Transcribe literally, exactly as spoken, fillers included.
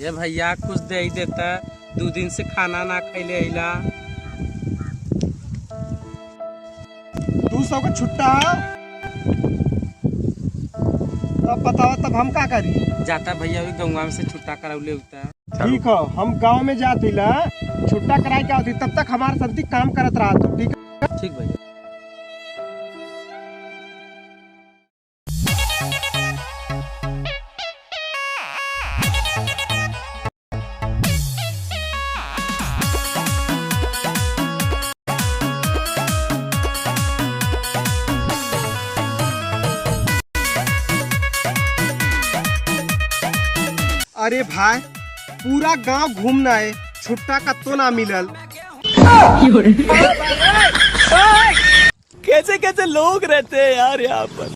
ए भैया, कुछ दे ही देता, दो दिन से खाना ना खैले अइला। दो सौ का छुट्टा है, तब बतावा, तब हम का करी? जाता भैया, वही गौवा में से छुट्टा करौले होता। ठीक हो, हम गाँव में जात हिला, छुट्टा कराए के आवत ही, तब तक हमार संती काम करत रहा तू, ठीक है? ठीक भैया। अरे भाई, पूरा गांव घूमना है, छुट्टा कत्तो ना मिलल। कैसे कैसे लोग रहते हैं यार यहाँ पर।